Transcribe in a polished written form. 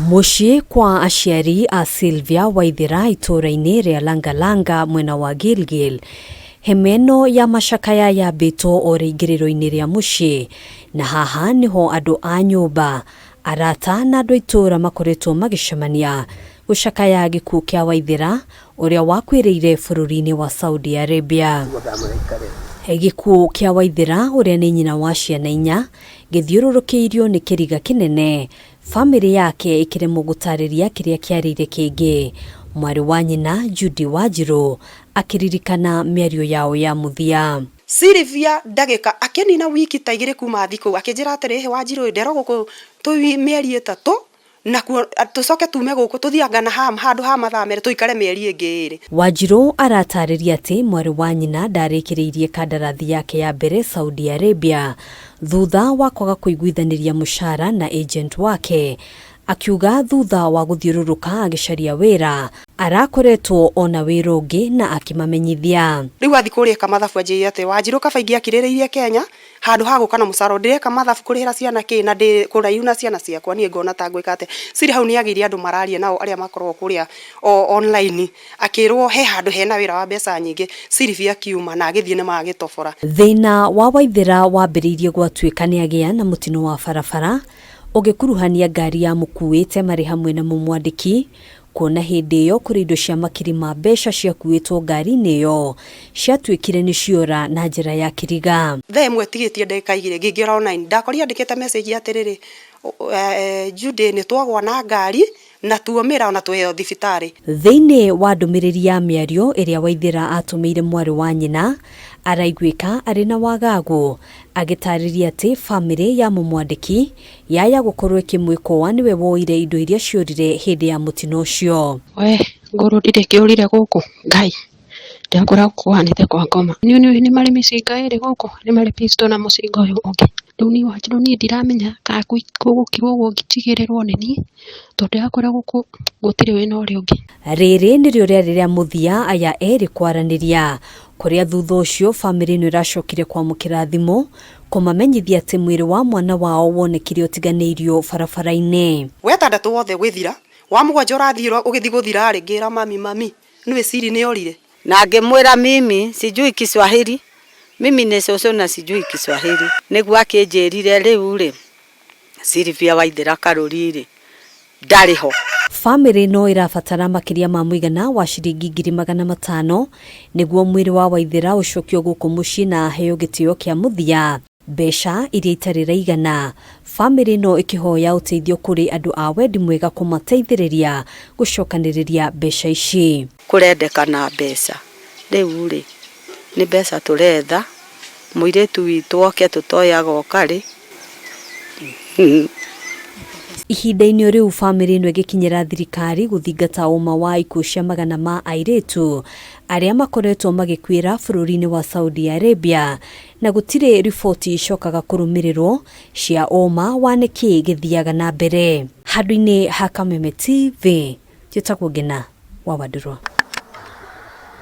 Mũciĩ kwa aciari a Sylvia Waithera itũũra-inĩ rĩa Langalanga mwena wa Gilgil. Hema ĩno ya macakaya yambĩtwo o rĩingĩrĩro-inĩ rĩa mũciĩ na haha nĩho andũ a nyũmba, arata na andũ a itũũra makoretwo magĩcemania gũcakaya gĩkuũ kĩa Waithera ũrĩa wakuĩrĩire bũrũri-inĩ wa Saudi Arabia. Gĩkuũ kĩa Waithera ũrĩa nĩ nyina wa ciana inya gĩthiũrũrũkĩirio nĩ kĩriga kĩnene, famĩlĩ yake ĩkĩremwo gũtarĩria kĩrĩa kĩarĩire kĩngĩ. Mwarĩ wa nyina Judy Wanjirũ akĩririkana mĩario yao ya mũthia. Sylvia ndagĩka akĩnina wiki ta igĩrĩ kuma athiĩ kũu akĩnjĩra atĩrĩ, Wanjirũ nderwo gũkũ twĩ mĩeri ĩtatũ nakuo tũcoke tume gũkũ tũthiĩ anga na handũ ha mathaa merĩ tũikare mĩeri ĩngĩ ĩrĩ. Wanjirũ aratarĩria atĩ mwarĩ wa nyina ndarĩkĩrĩirie kandarathi yake ya mbere Saudi Arabia thutha wa kwaga kũiguithanĩria mũcara na agent wake. Akiuga thutha wa gũthiũrũrũka agĩcaria wĩra arakoretwo ona wĩra ũngĩ na akĩmamenyithia. Rĩu athiĩ kũrĩa eka mathabu anjĩrire atĩ Wanjirũ kaba ingĩakirĩrĩirie Kenya handũ ha gũka na mũcara ndĩreka mathabu kũrĩhĩra ciana kĩ na ndĩ kũraihu na ciana ciakwa niĩ ngona ta ngwĩka atĩa. Siri hau nĩ agĩire andũ mararia nao arĩa makoragwo kũrĩa online akĩrwo he handũ hena wĩra wa mbeca nyingĩ. Sylvia akiuma na agĩthiĩ nĩ magĩtobora. Thĩna wa Waithera wambĩrĩirie gwatuĩka nĩ agĩa na mũtino wa barabara ũgĩkuruhania ngari ya mũkuĩte marĩ hamwe na mũmwandĩki kuona hĩndĩ ĩyo kũrĩ indo cia makiri ma mbeca ciakuĩtwo ngari-inĩ ĩyo ciatuĩkire nĩ ciora na njĩra ya kĩriga. Thaa ĩmwe tigĩtie ndagĩka igĩrĩ ngĩingĩra online ndakorire andĩkĩte message atĩrĩrĩ, Judy nĩ twagwa na ngari na tuomĩra ona tweheo thibitarĩ. Thĩinĩ wa ndũmĩrĩri ya mĩario ĩrĩa Waithera atũmĩire mwarĩ wa nyina araiguĩka arĩ na wagagu agĩtarĩria atĩ famĩlĩ ya mũmwandĩki yaya gũkorwo ĩkĩmwĩkoa nĩwe woire indo iria ciorire hĩndĩ ya mũtino ũcio. We ngũrũ ndirĩ kĩũrire gũkũ Ngai ndĩrakora kũhanĩte kwa ngoma. Nĩ nĩ marĩ mĩcinga ĩrĩ gũkũ, nĩ marĩ pistol na mũcinga ũyũ ũngĩ. Rĩu niĩ Wanjirũ niĩ ndiramenya kana gũgũkirwo ũguo ngĩtigĩrĩrwo nĩ niĩ tondũ ndĩrakora gũkũ gũtirĩ wĩna ũrĩa ũngĩ. Rĩrĩ nĩrĩo rĩarĩ rĩa mũthia aya erĩ kwaranĩria kũrĩa thutha ũcio famĩlĩ ĩno ĩracokire kwamũkĩra thimũ kũmamenyithia atĩ mwĩrĩ wa mwana wao wonekire ũtiganĩirio barabara-inĩ. Wetandatũ wothe gwĩthira wa mũgwanja ũrathiĩ ũgĩthiĩ gũthira rĩ, ngĩra mami, mami nĩwĩ Siri nĩ orire. Na ngĩmwĩra mimi sijui Kiswahili, mimi ni cũcũ na sijui Kiswahili. Nĩguo akĩnjĩrire rĩu rĩ, Sylvia Waithera Karũri rĩ ndarĩ ho. Famĩlĩ no ĩrabatara makĩria ma mũigana wa ciringi 500,000 nĩguo mwĩrĩ wa Waithera ũcokio gũkũ mũciĩ na aheo gĩtĩo kĩa mũthia. Mbeca iria itarĩ raigana famĩlĩ ĩno ĩkĩhoya ũteithio kũrĩ andũ a wendi mwega kũmateithĩrĩria gũcokanĩrĩria mbeca ici. Kũrendekana mbeca rĩu rĩ, nĩ mbeca tũretha mũirĩtu witũ oke tũtoĩ agoka rĩ. Ihinda-inĩ o rĩu famĩlĩ ĩno ĩgĩkinyĩra thirikari gũthingata ũma wa ikuũ cia magana ma airĩtu arĩa makoretwo magĩkuĩra bũrũri-inĩ wa Saudi Arabia na gũtirĩ riboti icokaga kũrũmĩrĩrwo cia ũma wa nĩkĩ gĩthiaga na mbere. Handũ-inĩ ha Kameme TV, njĩtagwo Ngina wa Wandũrwa.